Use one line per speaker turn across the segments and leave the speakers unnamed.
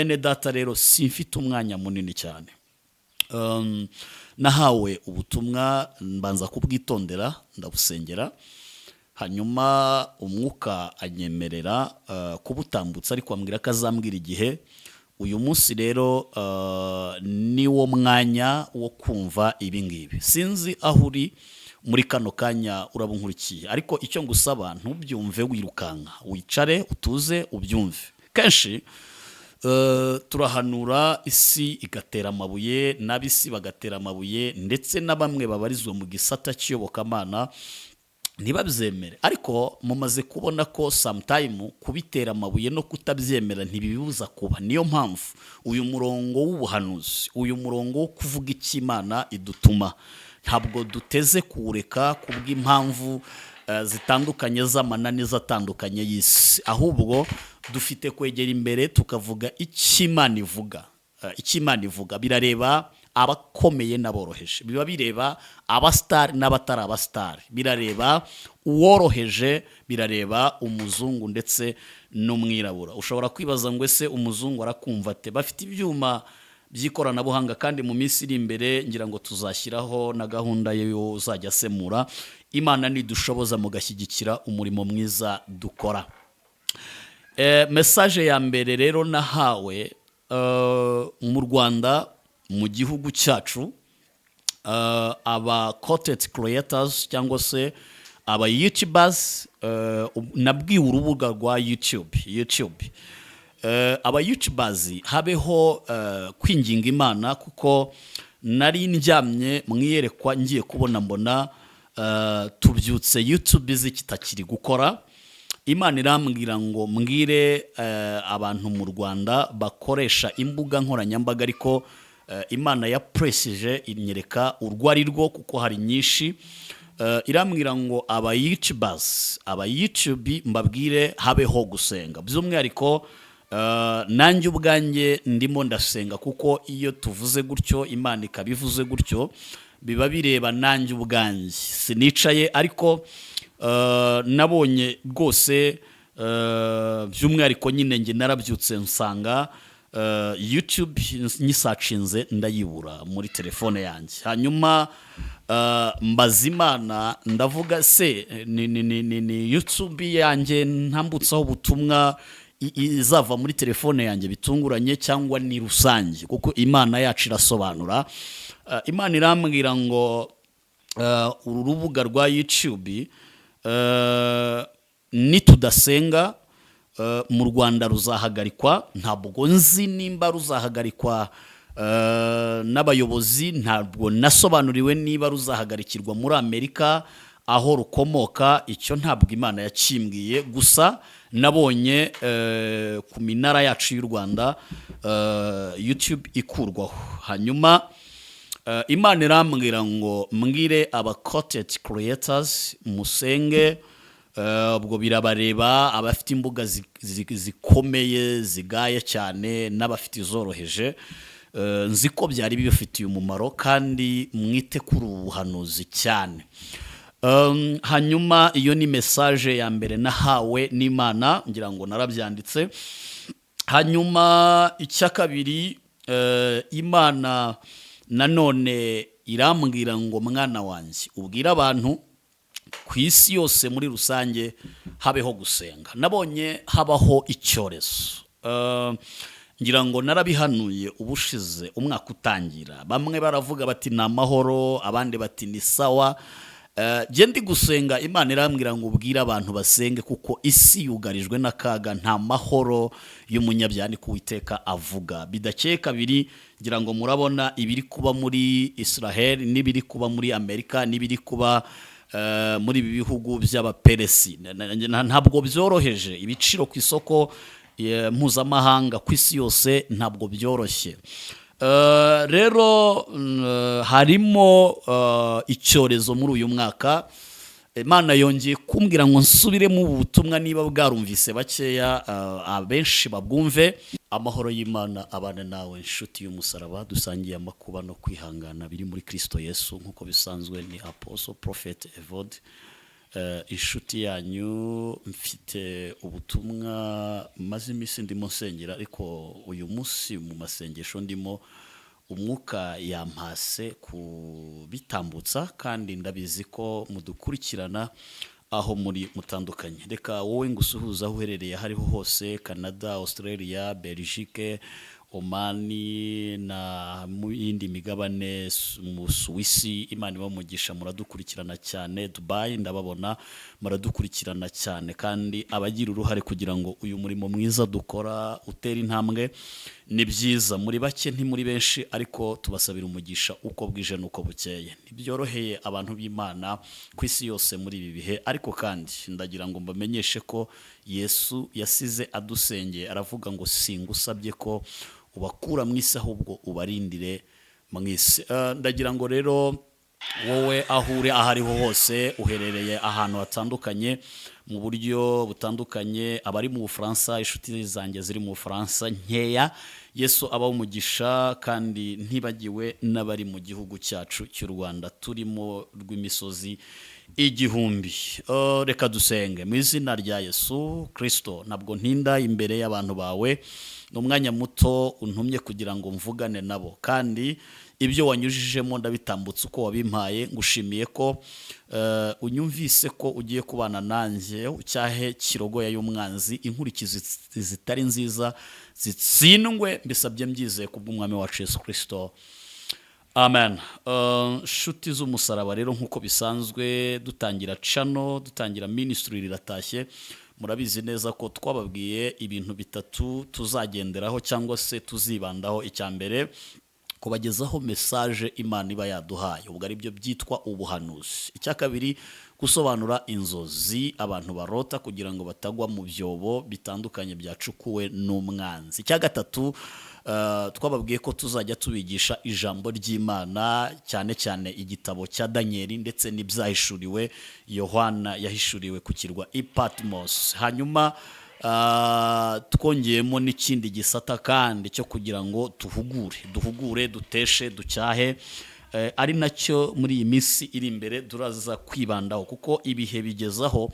Bene data rero, simfite umwanya munini cyane. Nahawe ubutumwa, mbanza kubwitondera, ndabusengera, hanyuma Umwuka anyemerera kubutambutsa, ariko ambwira ko azambwira igihe. Uyu munsi rero ni wo mwanya wo kumva ibi ngibi. Sinzi aho uri muri kano kanya uraba unkurikiye, ariko icyo ngusaba, ntubyumve wirukanka, wicare utuze ubyumve. Kenshi turahanura, isi igatera amabuye, n'ab'isi bagatera amabuye, ndetse na bamwe babarizwa mu gisata cy'iyobokamana ntibabyemere. Ariko mumaze kubona ko sometime kubitera amabuye no kutabyemera ntibibibuza kuba. Niyo mpamvu uyu murongo w'ubuhanuzi, uyu murongo wo kuvuga icyo Imana idutuma, ntabwo duteze kuwureka kubw'impamvu zitandukanye z'amananiza atandukanye y'isi, ahubwo dufite kwegera imbere tukavuga icyo Imana ivuga. Icyo Imana ivuga birareba abakomeye n'aboroheje, biba bireba abasitari n'abatari abasitari, birareba uworoheje, birareba umuzungu ndetse n'umwirabura. Ushobora kwibaza ngo: "Ese umuzungu arakumva ate?" Bafite ibyuma by'ikoranabuhanga, kandi mu minsi iri imbere ngira ngo tuzashyiraho na gahunda yo uzajya asemura, Imana nidushoboza mugashyigikira umurimo mwiza dukora. Message ya mbere rero nahawe, mu Rwanda, mu gihugu cyacu, aba content creators cyangwa se aba YouTubers, nabwiwe urubuga rwa YouTube, aba YouTubers habeho kwinginga Imana, kuko nari ndyamye mu iyerekwa, ngiye kubona mbona tubyutse YouTube kitakiri gukora. Imana irambwira ngo mbwire abantu mu Rwanda bakoresha imbuga nkoranyambaga, ariko Imana yapuresije inyereka urwo ari rwo, kuko hari nyinshi. Irambwira ngo aba YouTubers, aba YouTube, mbabwire habeho gusenga. By'umwihariko nanjye ubwanjye ndimo ndasenga, kuko iyo tuvuze gutyo, Imana ikaba ivuze gutyo, biba bireba nanjye ubwanjye. Sinicaye, ariko nabonye rwose, by'umwihariko nyine njye narabyutse nsanga YouTube nyisacinze ndayibura muri telefone yanjye. Hanyuma mbaza Imana, ndavuga: "Se ni YouTube yanjye ntambutsaho ubutumwa izava muri telefone yanjye bitunguranye, cyangwa ni rusange?" Kuko Imana yacu irasobanura. Imana irambwira ngo uru rubuga rwa YouTube, nitudasenga mu Rwanda ruzahagarikwa. Ntabwo nzi nimba ruzahagarikwa n'abayobozi, ntabwo nasobanuriwe niba ruzahagarikirwa muri Amerika aho rukomoka, icyo ntabwo Imana yakimbwiye. Gusa nabonye ku minara yacu y'u Rwanda YouTube ikurwaho. Hanyuma Imana irambwira ngo mbwire aba content creators musenge. Ubwo birabareba abafite imbuga zikomeye zigaye cyane n'abafite izoroheje. Nzi ko byari bibafitiye umumaro, kandi mwite kuri ubu buhanuzi cyane. Hanyuma iyo ni message ya mbere nahawe n'Imana, ngira ngo narabyanditse. Hanyuma icya kabiri, Imana nanone irambwira ngo: "Mwana wanjye, ubwire abantu ku isi yose muri rusange habeho gusenga." Nabonye habaho icyorezo. Ngira ngo narabihanuye ubushize umwaka utangira, bamwe baravuga bati: "Ni amahoro," abandi bati: "Ni sawa." Njye ndi gusenga, Imana irambwira ngo ubwire abantu basenge, kuko isi yugarijwe n'akaga, nta mahoro y'umunyabyaha, ni Uwiteka avuga. Bidakeye kabiri, ngira ngo murabona ibiri kuba muri Israel, n'ibiri kuba muri Amerika, n'ibiri kuba muri ibi bihugu by'Abaperesi. Ntabwo byoroheje. Ibiciro ku isoko mpuzamahanga ku isi yose ntabwo byoroshye. Rero harimo icyorezo muri uyu mwaka. Imana yongeye kumbwira ngo nsubiremo ubu butumwa, niba bwarumvise bakeya, abenshi babwumve. Amahoro y'Imana abana nawe, inshuti y'umusaraba dusangiye amakuba no kwihangana biri muri Kristo Yesu. Nk'uko bisanzwe ni Apostle Prophet Evode. Inshuti yanyu, mfite ubutumwa maze iminsi ndimo nsengera, ariko uyu munsi mu masengesho ndimo umwuka yampase kubitambutsa, kandi ndabizi ko mudukurikirana aho muri mutandukanye. Reka wowe ngusuhuza aho uherereye aho ariho hose: Canada, Australia, Belgique, Omani na mu yindi migabane, mu Suwisi. Imana ibamugisha, muradukurikirana cyane. Dubai ndababona, muradukurikirana cyane, kandi abagira uruhare kugira ngo uyu murimo mwiza dukora utere intambwe ni byiza. Muri bake, ntimuri benshi, ariko tubasabira umugisha uko bwije n'uko bukeye. Ntibyoroheye abantu b'Imana ku isi yose muri ibi bihe, ariko kandi ndagira ngo mbamenyeshe ko Yesu yasize adusengeye, aravuga ngo: "Singusabye ko ubakura mu isi, ahubwo ubarindire mu isi." Ndagira ngo rero wowe aho uri aho ariho hose, uherereye ahantu hatandukanye mu buryo butandukanye, abari mu Bufaransa, inshuti zanjye ziri mu Bufaransa nkeya, Yesu aba umugisha, kandi ntibagiwe n'abari mu gihugu cyacu cy'u Rwanda turimo rw'imisozi igihumbi. Reka dusenge mu izina rya Yesu Kirisito. Ntabwo ntinda imbere y'abantu bawe, ni umwanya muto untumye kugira ngo mvugane nabo, kandi ibyo wanyujijemo ndabitambutse uko wabimpaye. Ngushimiye ko unyumvise, ko ugiye kubana nanjye, ucyahe kirogoya y'umwanzi, inkurikizi zitari nziza zitsindwe. Mbisabye mbyizeye kubw'Umwami wacu Yesu Kirisito, amen. Nshuti z'umusaraba rero, nk'uko bisanzwe dutangira channel, dutangira ministry Riratashye, murabizi neza ko twababwiye ibintu bitatu tuzagenderaho cyangwa se tuzibandaho. Icya mbere, kubagezaho message Imana iba yaduhaye, ubwo ari byo byitwa ubuhanuzi. Icya kabiri, gusobanura inzozi abantu barota kugira ngo batagwa mu byobo bitandukanye byacukuwe n'umwanzi. Icya gatatu, twababwiye ko tuzajya tubigisha ijambo ry'Imana, cyane cyane igitabo cya Daniyeli ndetse n'ibyahishuriwe Yohana yahishuriwe ku kirwa i Patmos. Hanyuma twongeyemo n'ikindi gisata kandi cyo kugira ngo duhugure, duteshe, ducyahe, ari nacyo muri iyi minsi iri imbere turaza kwibandaho, kuko ibihe bigezaho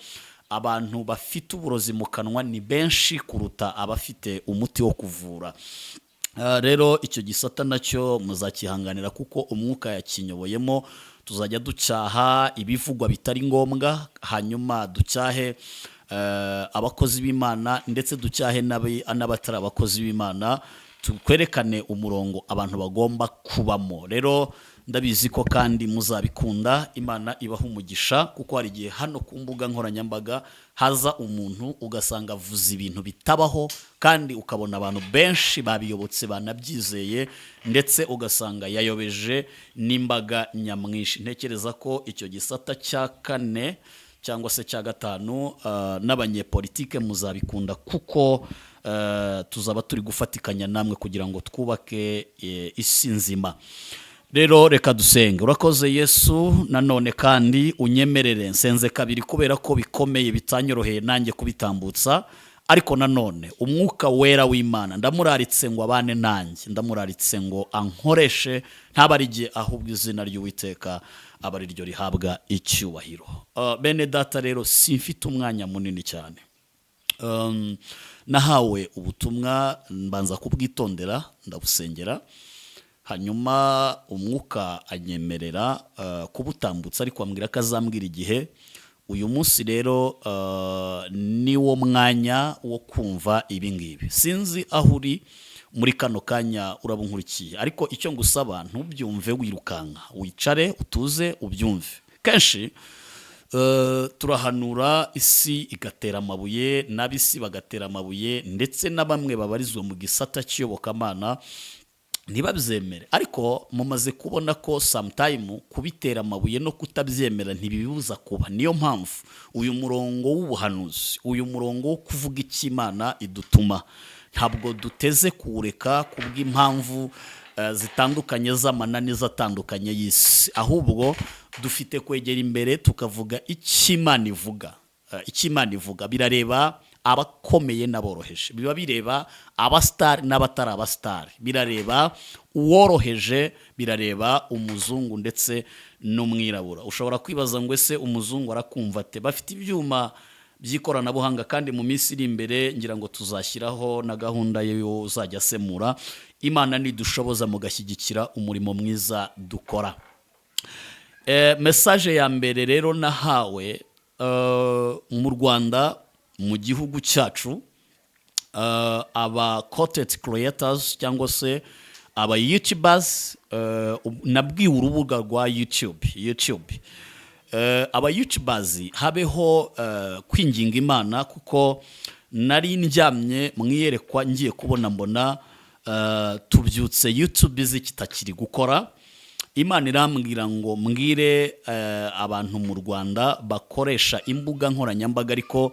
abantu bafite uburozi mu kanwa ni benshi kuruta abafite umuti wo kuvura. Rero icyo gisata nacyo muzakihanganira kuko umwuka yakinyoboyemo. Tuzajya ducyaha ibivugwa bitari ngombwa, hanyuma ducyahe abakozi b'Imana, ndetse ducyahe n'abatari abakozi b'Imana, twerekane umurongo abantu bagomba kubamo. Rero ndabizi ko kandi muzabikunda. Imana ibaha umugisha, kuko hari igihe hano ku mbuga nkoranyambaga haza umuntu ugasanga avuze ibintu bitabaho, kandi ukabona abantu benshi babiyobotse, banabyizeye, ndetse ugasanga yayobeje n'imbaga nyamwinshi. Ntekereza ko icyo gisata cya kane cyangwa se cya gatanu, n'abanyepolitike muzabikunda, kuko tuzaba turi gufatikanya namwe kugira ngo twubake isi nzima. Rero reka dusenge. Urakoze Yesu, nanone kandi unyemerere nsenze kabiri kubera ko bikomeye, bitanyoroheye nanjye kubitambutsa, ariko nanone Umwuka Wera w'Imana ndamuraritse ngo abane nanjye, ndamuraritse ngo ankoreshe, ntabe ari jye, ahubwo izina ry'Uwiteka aba ari ryo rihabwa icyubahiro. Bene data rero, simfite umwanya munini cyane. Nahawe ubutumwa, mbanza kubwitondera, ndabusengera, hanyuma umwuka anyemerera kubutambutsa, ariko ambwira ko azambwira igihe. Uyu munsi rero ni wo mwanya wo kumva ibi ngibi. Sinzi aho uri muri kano kanya uraba unkurikiye, ariko icyo ngusaba, ntubyumve wirukanka, wicare utuze ubyumve. Kenshi turahanura isi igatera amabuye, n'ab'isi bagatera amabuye, ndetse na bamwe babarizwa mu gisata cy'iyobokamana ntibabyemere. Ariko mumaze kubona ko sometime kubitera amabuye no kutabyemera ntibibuza kuba. Niyo mpamvu uyu murongo w'ubuhanuzi, uyu murongo wo kuvuga icyo Imana idutuma, ntabwo duteze kuwureka kubw'impamvu zitandukanye z'amananiza atandukanye y'isi, ahubwo dufite kwegera imbere tukavuga icyo Imana ivuga. Icyo Imana ivuga birareba abakomeye n'aboroheje, biba bireba abasitari n'abatari abasitari, birareba uworoheje, birareba umuzungu ndetse n'umwirabura. Ushobora kwibaza ngo: "Ese umuzungu arakumva ate?" Bafite ibyuma by'ikoranabuhanga, kandi mu minsi iri imbere ngira ngo tuzashyiraho na gahunda yo uzajya asemura, Imana nidushoboza mugashyigikira umurimo mwiza dukora. Message ya mbere rero nahawe mu Rwanda, mu gihugu cyacu, aba content creators cyangwa se aba YouTubers, nabwiwe urubuga rwa YouTube, aba YouTubers habeho kwinginga Imana, kuko nari ndyamye mu iyerekwa, ngiye kubona mbona tubyutse YouTube izi kitakiri gukora. Imana irambwira ngo mbwire abantu mu Rwanda bakoresha imbuga nkoranyambaga, ariko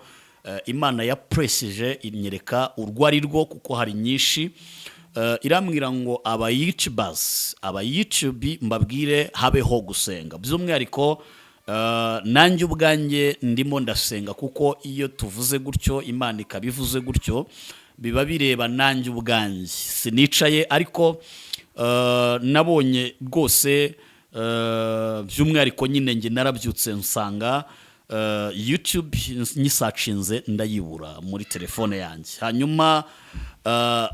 Imana yapuresije inyereka urwo ari rwo, kuko hari nyinshi. Irambwira ngo aba YouTubers, aba YouTube, mbabwire habeho gusenga. By'umwihariko nanjye ubwanjye ndimo ndasenga, kuko iyo tuvuze gutyo, Imana ikaba ivuze gutyo, biba bireba nanjye ubwanjye. Sinicaye, ariko nabonye rwose by'umwihariko nyine njye narabyutse nsanga YouTube nyisacinze ndayibura muri telefone yanjye. Hanyuma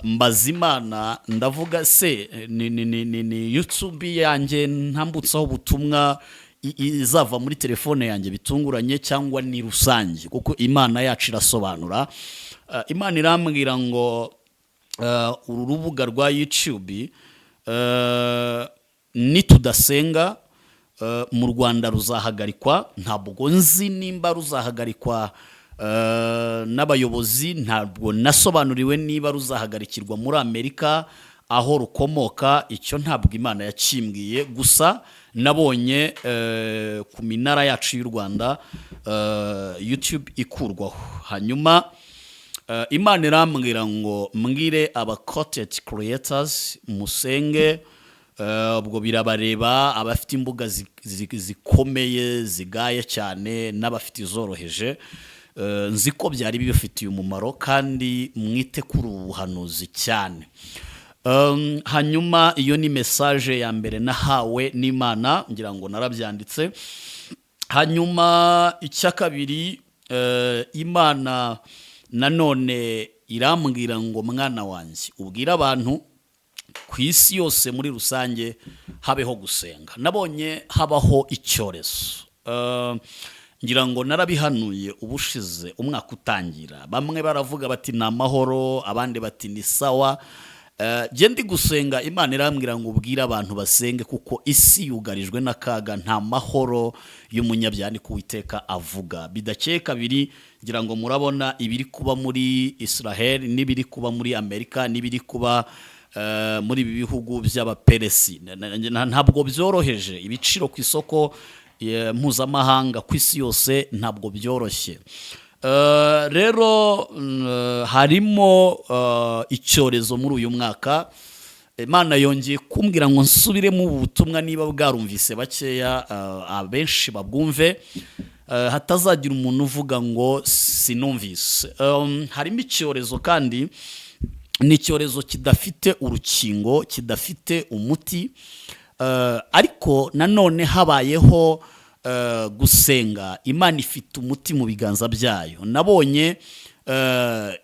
mbaza Imana, ndavuga: "Se ni YouTube yanjye ntambutsaho ubutumwa izava muri telefone yanjye bitunguranye, cyangwa ni rusange?" Kuko Imana yacu irasobanura. Imana irambwira ngo uru rubuga rwa YouTube, nitudasenga mu Rwanda ruzahagarikwa. Ntabwo nzi nimba ruzahagarikwa n'abayobozi, ntabwo nasobanuriwe niba ruzahagarikirwa muri Amerika aho rukomoka, icyo ntabwo Imana yakimbwiye. Gusa nabonye ku minara yacu y'u Rwanda YouTube ikurwaho. Hanyuma Imana irambwira ngo mbwire aba content creators musenge. Ubwo birabareba abafite imbuga zikomeye zigaye cyane n'abafite izoroheje. Nzi ko byari bibafitiye umumaro, kandi mwite kuri ubu buhanuzi cyane. Hanyuma iyo ni message ya mbere nahawe n'Imana, ngira ngo narabyanditse. Hanyuma icya kabiri, Imana nanone irambwira ngo: "Mwana wanjye, ubwire abantu ku isi yose muri rusange habeho gusenga." Nabonye habaho icyorezo. Ngira ngo narabihanuye ubushize umwaka utangira, bamwe baravuga bati: "Ni amahoro," abandi bati: "Ni sawa." Njye ndi gusenga, Imana irambwira ngo ubwire abantu basenge, kuko isi yugarijwe n'akaga, nta mahoro y'umunyabyaha, ni Uwiteka avuga. Bidakeye kabiri, ngira ngo murabona ibiri kuba muri Israel n'ibiri kuba muri Amerika n'ibiri kuba muri ibi bihugu by'Abaperesi. Ntabwo byoroheje. Ibiciro ku isoko mpuzamahanga ku isi yose ntabwo byoroshye. Rero harimo icyorezo muri uyu mwaka. Imana yongeye kumbwira ngo nsubiremo ubu butumwa, niba bwarumvise bakeya, abenshi babwumve, hatazagira umuntu uvuga ngo sinumvise. Harimo icyorezo, kandi ni icyorezo kidafite urukingo, kidafite umuti, ariko nanone habayeho gusenga, Imana ifite umuti mu biganza byayo. Nabonye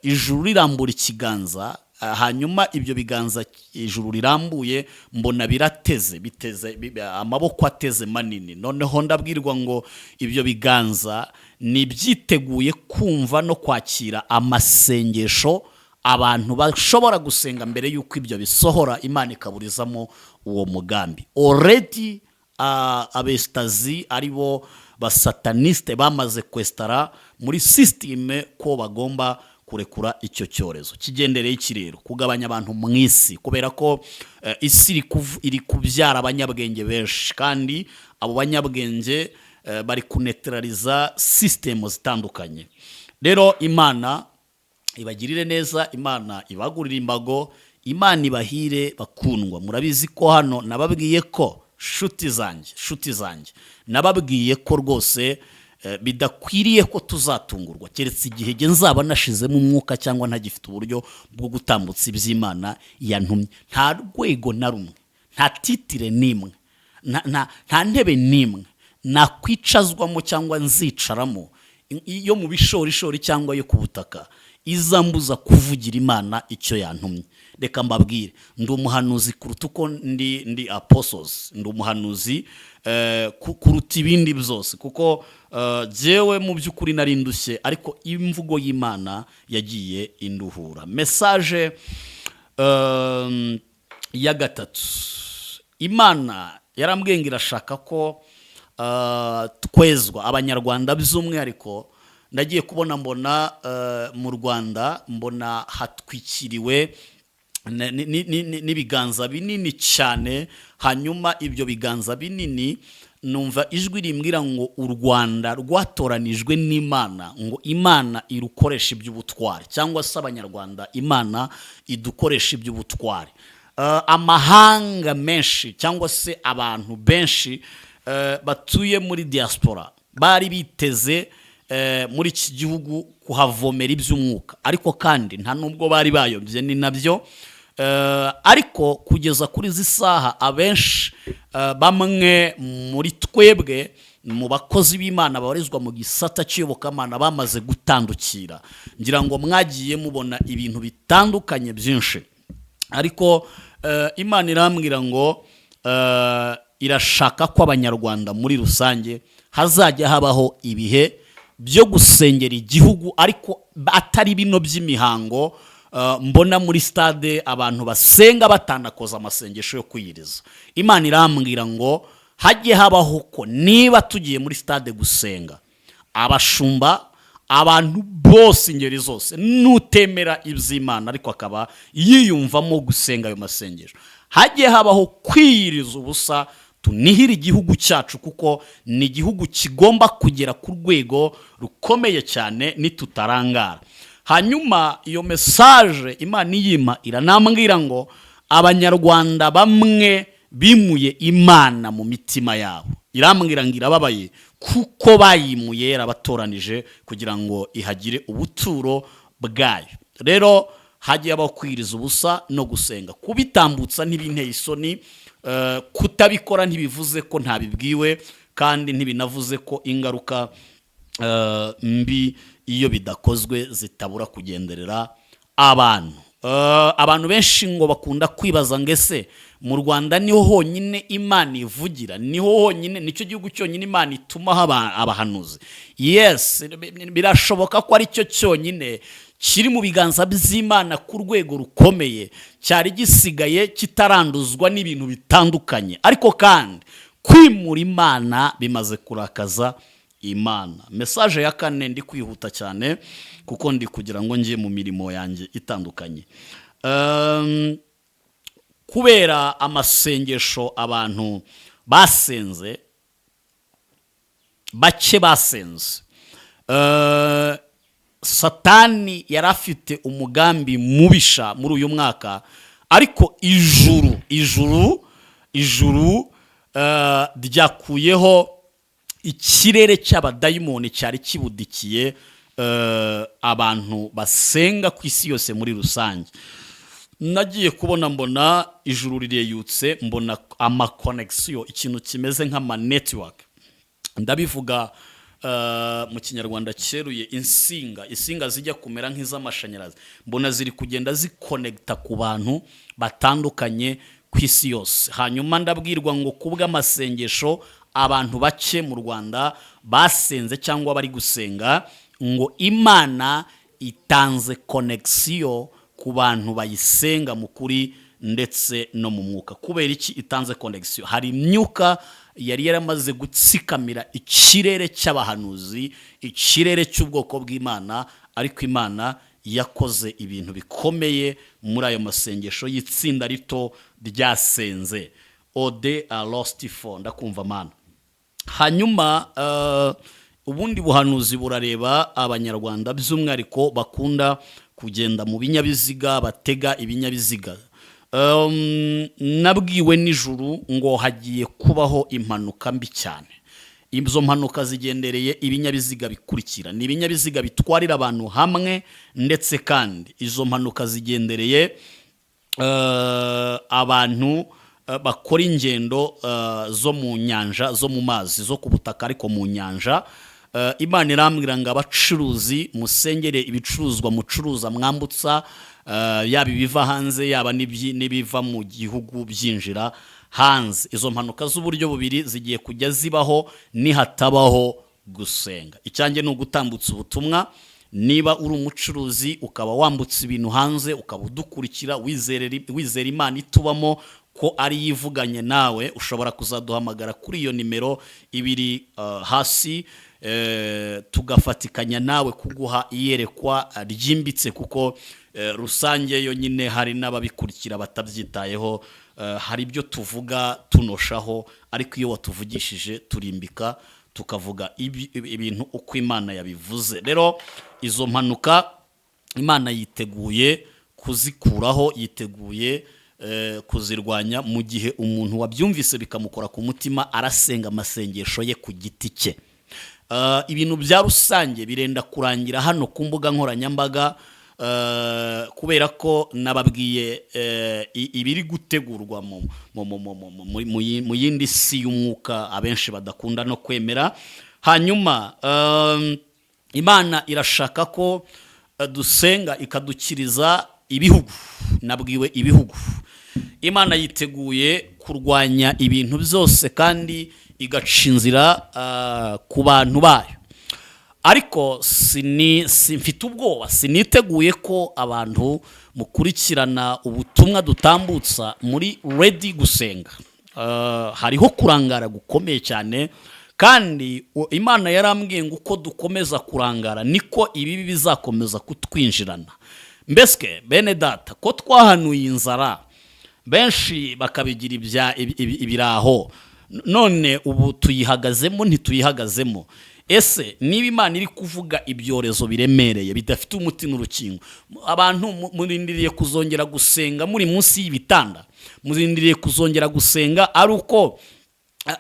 ijuru rirambura ikiganza, hanyuma ibyo biganza ijuru rirambuye mbona birateze, biteze amaboko ateze manini. Noneho ndabwirwa ngo ibyo biganza ni ibyiteguye kumva no kwakira amasengesho abantu bashobora gusenga mbere y'uko ibyo bisohora, Imana ikaburizamo uwo mugambi. Already abesitazi, ari bo basataniste, bamaze kwesitara muri système ko bagomba kurekura icyo cyorezo. Kigendereye iki rero? Kugabanya abantu mu isi, kubera ko isi iri kubyara abanyabwenge benshi, kandi abo banyabwenge bari kunetraliza sisitemu zitandukanye. Rero Imana ibagirire neza, Imana ibagurire imbago, Imana ibahire bakundwa. Murabizi ko hano nababwiye ko shuti zanjye, shuti zanjye, nababwiye ko rwose Bidakwiriye ko tuzatungurwa, keretse igihe jye nzaba nashizemo umwuka cyangwa ntagifite uburyo bwo gutambutsa iby'Imana yantumye. Nta rwego na rumwe, nta titre n'imwe, nta ntebe n'imwe nakwicazwamo cyangwa nzicaramo, iyo mu bishorishori cyangwa yo ku butaka, izambuza kuvugira Imana icyo yantumye. Reka mbabwire, ndi umuhanuzi kuruta uko ndi apostles, ndi umuhanuzi kuruta ibindi byose, kuko jyewe mu by'ukuri nari ndushye, ariko imvugo y'Imana yagiye induhura. Message ya gatatu, Imana yarambwiye ngo irashaka ko twezwa, Abanyarwanda by'umwihariko. Ndagiye kubona mbona mu Rwanda, mbona hatwikiriwe n'ibiganza binini cyane. Hanyuma ibyo biganza binini, numva ijwi rimbwira ngo u Rwanda rwatoranijwe n'Imana ngo Imana irukoreshe iby'ubutwari, cyangwa se Abanyarwanda Imana idukoresha iby'ubutwari. Amahanga menshi cyangwa se abantu benshi batuye muri diaspora bari biteze muri iki gihugu kuhavomera iby'umwuka, ariko kandi nta nubwo bari bayobye, ni nabyo. Ariko kugeza kuri izi saha, abenshi, bamwe muri twebwe mu bakozi b'Imana babarizwa mu gisata cy'iyobokamana bamaze gutandukira. Ngira ngo mwagiye mubona ibintu bitandukanye byinshi, ariko Imana irambwira ngo irashaka ko Abanyarwanda muri rusange hazajya habaho ibihe byo gusengera igihugu, ariko atari bino by'imihango mbona muri stade abantu basenga batanakoza amasengesho yo kwiyiriza. Imana irambwira ngo hajye habaho ko niba tugiye muri stade gusenga, abashumba, abantu bose, ingeri zose, n'utemera iby'Imana ariko akaba yiyumvamo gusenga ayo masengesho, hajye habaho kwiyiriza ubusa, tunihire igihugu cyacu, kuko ni igihugu kigomba kugera ku rwego rukomeye cyane nitutarangara. Hanyuma iyo message Imana iyima, iranambwira ngo Abanyarwanda bamwe bimuye Imana mu mitima yabo. Irambwira ngo irababaye kuko bayimuye yarabatoranije kugira ngo ihagire ubuturo bwayo. Rero hagiye habaho kwiriza ubusa no gusenga. Kubitambutsa ntibinteye isoni, kutabikora ntibivuze ko ntabibwiwe, kandi ntibinavuze ko ingaruka mbi iyo bidakozwe zitabura kugenderera abantu. Abantu benshi ngo bakunda kwibaza ngo ese mu Rwanda niho honyine Imana ivugira, niho honyine, nicyo gihugu cyonyine Imana itumaho abahanuzi? Yes, birashoboka ko aricyo cyonyine kiri mu biganza by'Imana ku rwego rukomeye, cyari gisigaye kitaranduzwa n'ibintu bitandukanye, ariko kandi kwimura Imana bimaze kurakaza Imana. Message ya kane, ndi kwihuta cyane kuko ndi kugira ngo njye mu mirimo yanjye itandukanye. Kubera amasengesho abantu basenze, bake basenze, Satani yari afite umugambi mubisha muri uyu mwaka, ariko ijuru ryakuyeho ikirere cy'abadayimoni cyari kibudikiye abantu basenga ku isi yose muri rusange. Nagiye kubona mbona ijuru rireyutse, mbona ama connexion, ikintu kimeze nk'ama network, ndabivuga mu Kinyarwanda cyeruye, insinga zijya kumera nk'iz'amashanyarazi, mbona ziri kugenda zikonegita ku bantu batandukanye ku isi yose. Hanyuma ndabwirwa ngo kubw'amasengesho abantu bake mu Rwanda basenze cyangwa bari gusenga, ngo Imana itanze connexion ku bantu bayisenga mu kuri ndetse no mu mwuka. Kubera iki itanze connexion? Hari imyuka yari yaramaze gutsikamira ikirere cy'abahanuzi, ikirere cy'ubwoko bw'Imana, ariko Imana yakoze ibintu bikomeye muri ayo masengesho y'itsinda rito ryasenze. Ode a lost for, ndakumva Mana. Hanyuma ubundi buhanuzi burareba Abanyarwanda by'umwihariko bakunda kugenda mu binyabiziga, batega ibinyabiziga. Nabwiwe nijoro ngo hagiye kubaho impanuka mbi cyane. Izo mpanuka zigendereye ibinyabiziga bikurikira: ni ibinyabiziga bitwarira abantu hamwe, ndetse kandi izo mpanuka zigendereye abantu bakora ingendo zo mu nyanja, zo mu mazi, zo ku butaka ariko mu nyanja. Imana irambwira ngo abacuruzi musengere ibicuruzwa mucuruza mwambutsa, yaba ibiva hanze, yaba n'ibiva mu gihugu byinjira hanze. Izo mpanuka z'uburyo bubiri zigiye kujya zibaho nihatabaho gusenga. Icyanjye ni ugutambutsa ubutumwa. Niba uri umucuruzi ukaba wambutse ibintu hanze, ukaba udukurikira, wizera Imana itubamo ko ari yivuganye nawe, ushobora kuzaduhamagara kuri iyo nimero ibiri hasi, tugafatikanya nawe kuguha iyerekwa ryimbitse, kuko rusange yo nyine hari n'ababikurikira batabyitayeho. Hari ibyo tuvuga tunoshaho, ariko iyo watuvugishije turimbika tukavuga ibintu uko Imana yabivuze. Rero izo mpanuka Imana yiteguye kuzikuraho, yiteguye kuzirwanya mu gihe umuntu wabyumvise bikamukora ku mutima arasenga amasengesho ye ku giti cye. Ibintu bya rusange birenda kurangira hano ku mbuga nkoranyambaga, kubera ko nababwiye ibiri gutegurwa mu yindi si y'umwuka abenshi badakunda no kwemera. Hanyuma Imana irashaka ko dusenga ikadukiriza ibihugu. Nabwiwe ibihugu. Imana yiteguye kurwanya ibintu byose kandi igaca inzira ku bantu bayo, ariko mfite ubwoba, siniteguye ko abantu mukurikirana ubutumwa dutambutsa muri ready gusenga. Hariho kurangara gukomeye cyane, kandi Imana yarambwiye ngo uko dukomeza kurangara niko ibibi bizakomeza kutwinjirana. Mbese bene data, ko twahanuye inzara, benshi bakabigira ibiraho, none ubu tuyihagazemo ntituyihagazemo? Ese niba Imana iri kuvuga ibyorezo biremereye bidafite umuti n'urukingo, abantu murindiriye kuzongera gusenga muri munsi y'ibitanda? Murindiriye kuzongera gusenga ari uko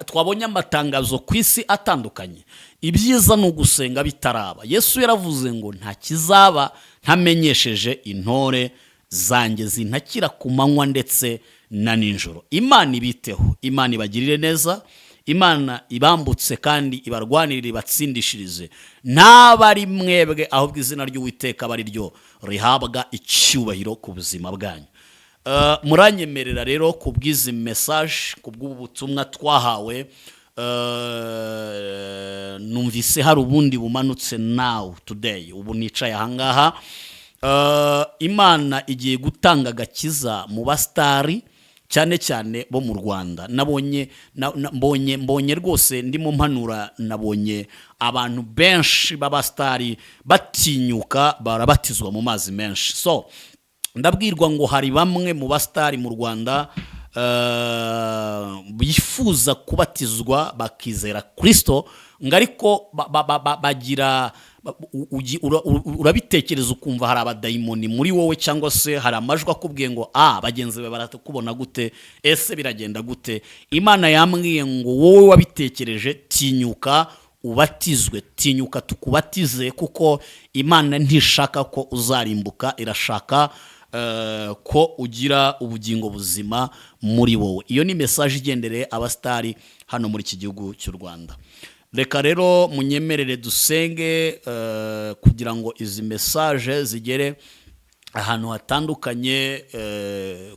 twabonye amatangazo ku isi atandukanye? Ibyiza ni ugusenga bitaraba. Yesu yaravuze ngo nta kizaba ntamenyesheje intore zanjye zintakira ku manywa ndetse na nijoro. Imana ibiteho, Imana ibagirire neza, Imana ibambutse kandi ibarwanirire, ibatsindishirize. Ntaba ari mwebwe, ahubwo izina ry'Uwiteka aba ari ryo rihabwa icyubahiro ku buzima bwanyu. Muranyemerera rero ku bw'izi message, ku bw'ubu butumwa twahawe, numvise hari ubundi bumanutse now today, ubu nicaye ahangaha. Imana igiye gutanga agakiza mu basitari, cyane cyane bo mu Rwanda. Nabonye mbonye rwose ndimo mpanura, nabonye abantu benshi b'abasitari batinyuka barabatizwa mu mazi menshi. So ndabwirwa ngo hari bamwe mu basitari mu Rwanda bifuza kubatizwa bakizera Kirisito, ngo ariko bagira urabitekereza ukumva hari abadayimoni muri wowe, cyangwa se hari amajwi akubwiye ngo bagenzi bawe barakubona gute? Ese biragenda gute? Imana yambwiye ngo wowe wabitekereje, tinyuka ubatizwe, tinyuka tukubatize, kuko Imana ntishaka ko uzarimbuka, irashaka ko ugira ubugingo buzima muri wowe. Iyo ni message igendereye abasitari hano muri iki gihugu cy'u Rwanda. Reka rero munyemerere dusenge kugira ngo izi message zigere ahantu hatandukanye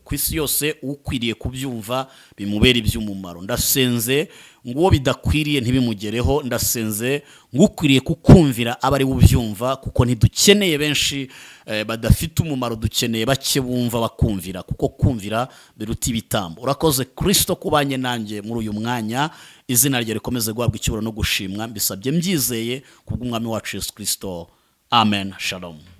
ku isi yose, ukwiriye kubyumva bimubera iby'umumaro. Ndasenze ngo uwo bidakwiriye ntibimugereho. Ndasenze ngo ukwiriye kukumvira abe ari we ubyumva, kuko ntidukeneye benshi badafite umumaro, dukeneye bake bumva bakumvira, kuko kumvira biruta ibitambo. Urakoze Kirisito kubanye nanjye muri uyu mwanya. Izina rye rikomeze guhabwa icyubahiro no gushimwa. Mbisabye mbyizeye kubw'Umwami wacu Yesu Kirisito, amen. Shalom.